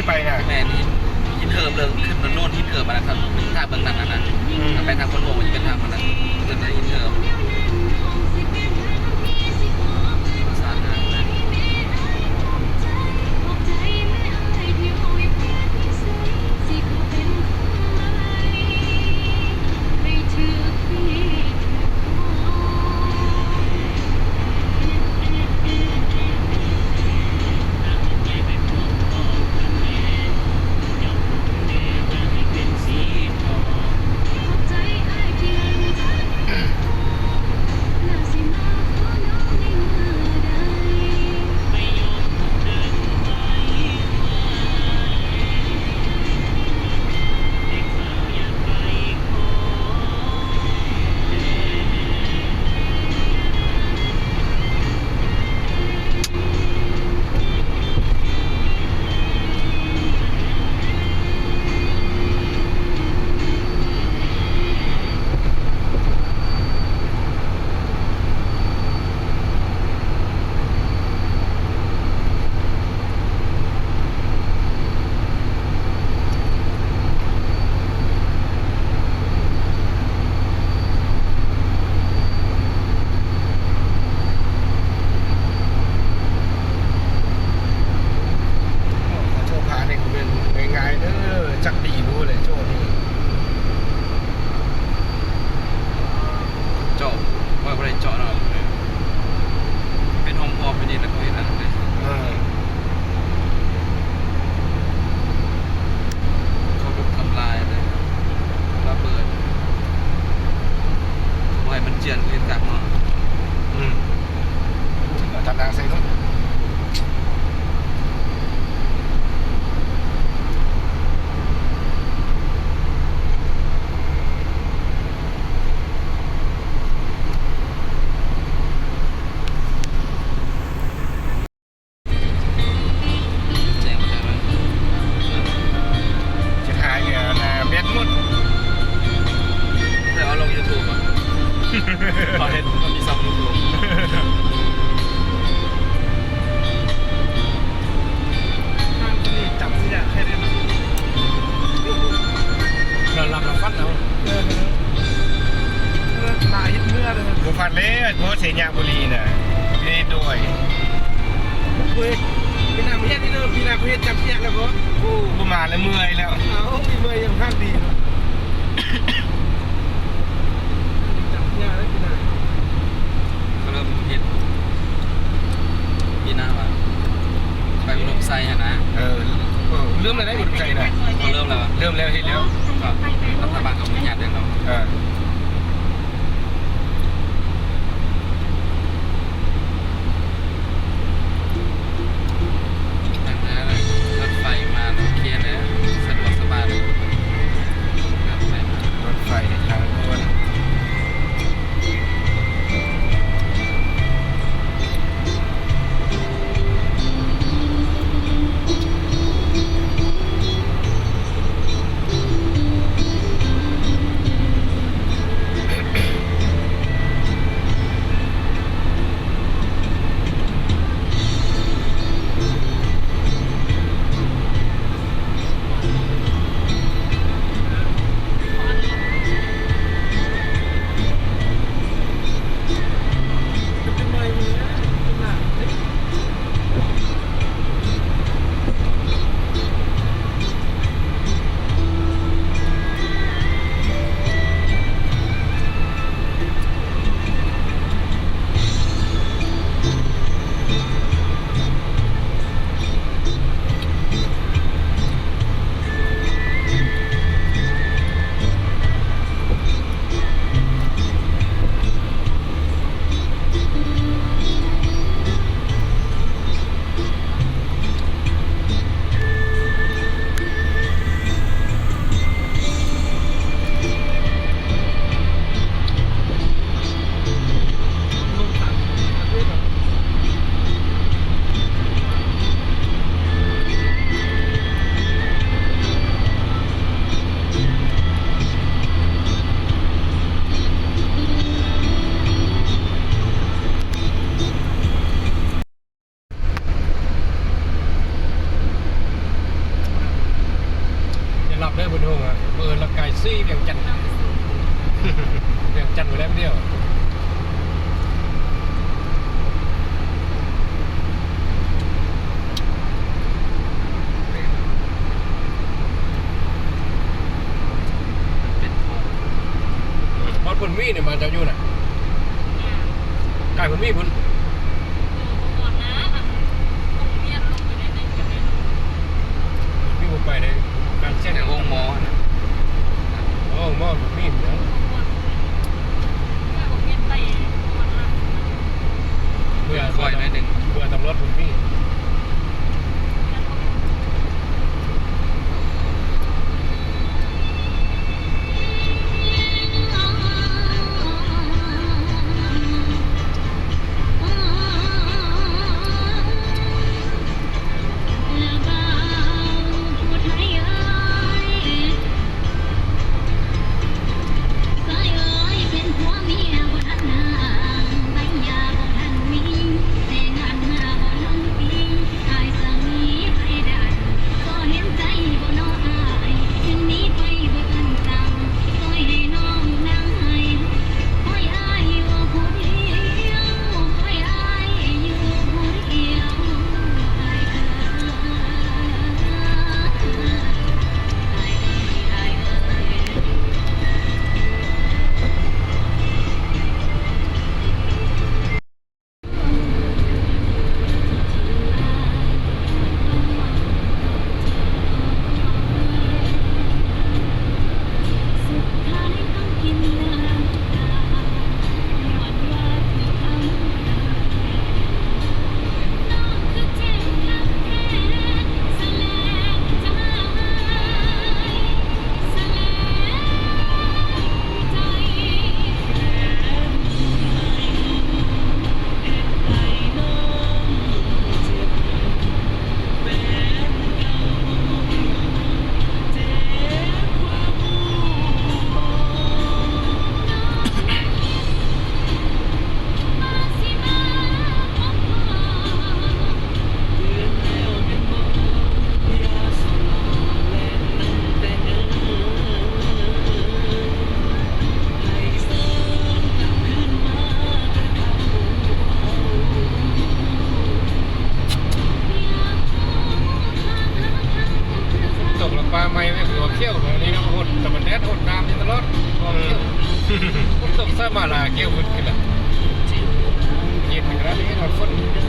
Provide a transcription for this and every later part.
ໄປນະ ແມ່ນ ຫີນ ຫີນເຫີບເລີຍ ຂຶ້ນໂນ່ນຫີນເຫີບອັນນັ້ນ ຖ້າເບິ່ງນັ້ນນະ ອືມ ຖ້າໄປທາງຄົນໂຫ ມັນຈະເປັນທາງອັນນັ້ນ ເອີ້ນວ່າຫີນເຫີບ ພາສາລາວນະ. ໂອ້ ເຂົາໂຈະພາເດັກເບິ່ງງ່າຍໆເດີ ຈັກປີບໍ່ແຫຼະໂຈະນີ້ ເຈາະ ຂ້ອຍບໍ່ໄດ້ເຈາະເນາະ ເປັນຫ້ອງປອມຢູ່ນີ້ແຫຼະ ເຂົາເຮັດອັນນັ້ນເລີຍ ເອີ ເຂົາລຸກທຳລາຍເລີຍ ລະເບີດ ເຂົາບໍ່ໃຫ້ມັນເຈື່ອນ ເຂົາເຮັດຄັກເນາະ ອືມ ຕັດທາງໃສ່ລົດ. ແຈ້ງບໍ່ໄດ້ເລີຍ ຊິຖ່າຍ ອັນນ່າ ແບັດໝົດ ແລ້ວເອົາລົງຢູທູບ ເຂົາເຮັດ ມັນມີຊ່ອງຢູທູບ ທາງນີ້ຈຳຊິຍາກແຄ່ໃດເນາະ ນອນຫຼັບແລ້ວຝັນເອົາ ເອີ ມາເຮັດເມືອເດີ ບໍ່ຝັນແລ້ວ ເພາະເສຍຍາບຸລີນະ ເຮັດດ້ວຍ ເວີຍ ປີໜ້າມາເຮັດເດີ ປີໜ້າມາເຮັດຈຳຊິຍາກແລ້ວບໍ່? ໂອ້ ບໍ່ມາແລ້ວ ເມື່ອຍແລ້ວ ເອົາ ເມື່ອຍຍັງພັກດີເນາະ ຈຳຊິຍາກແລ້ວປີໜ້າ ເຂົາເລີ່ມເຮັດປີໜ້າວ່າ ໄປອຸດົມໄຊຫັ້ນນະ ເອີ ເອີ ເລີ່ມແລ້ວໄດ໋ ອຸດົມໄຊນະ ເຂົາເລີ່ມແລ້ວ ເລີ່ມແລ້ວ ເຮັດແລ້ວ ກໍລັດຖະບານກໍອະນຸຍາດແລ້ວເນາະ ເອີ ທາງໜ້າລົດໄຟມາ ໂອເຄແລ້ວ ສະດວກສະບາຍແລ້ວ ລົດໄຟມາ ລົດ ຈັດໄວ້ແລ້ວດຽວ ເປັນໂພງ ເອີ ບ້ານເພິ່ນມີນີ້ ບ້ານເຈົ້າຢູ່ນະ ໃກ້ເພິ່ນມີພຸ້ນ ບໍ່ຮອດນະ ອັນ ໂຮງຮຽນລົງໄປໄດ້ໜ້ອຍໜຶ່ງກໍແມ່ນ ມີບໍ່ໄປໄດ້ ການເຊັນ ແຕ່ໂຮງໝໍນະ ໂຮງໝໍບໍ່ມີແລ້ວ ເພື່ອ ເພື່ອຕຳຫຼວດບໍ່ມີ. ຕົກລະປາໃໝ່ແມ່ນຄືວ່າຂຽວ ອັນນີ້ເນາະ ຫົດ ແຕ່ມັນແດດຫົດນ້ຳຢູ່ຕະຫຼອດ ອືມ ຝົນຕົກໃສ່ມາລະຂຽວວຶດຂຶ້ນລະ ເຢັນຂະໜາດນີ້ ຮອດຝົນ. ເ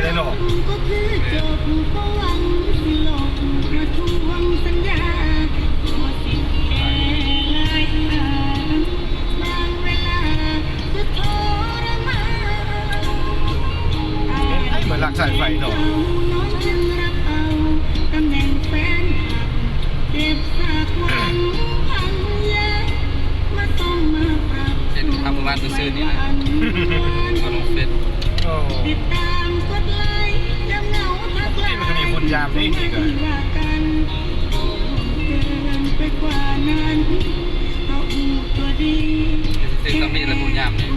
ແນ່ນອນ. ເຫັນໃຜມາລັກສາຍໄຟເນາະ. ເຫັນພາບມື້ວານມື້ຊືນນີ້ນະ ລົງເຟສ. ໂອ້ ມັນກໍມີບຸນຍາມນີ້ອີກ. ຄືຕຳນີ້ລະບຸນຍາມນີ້.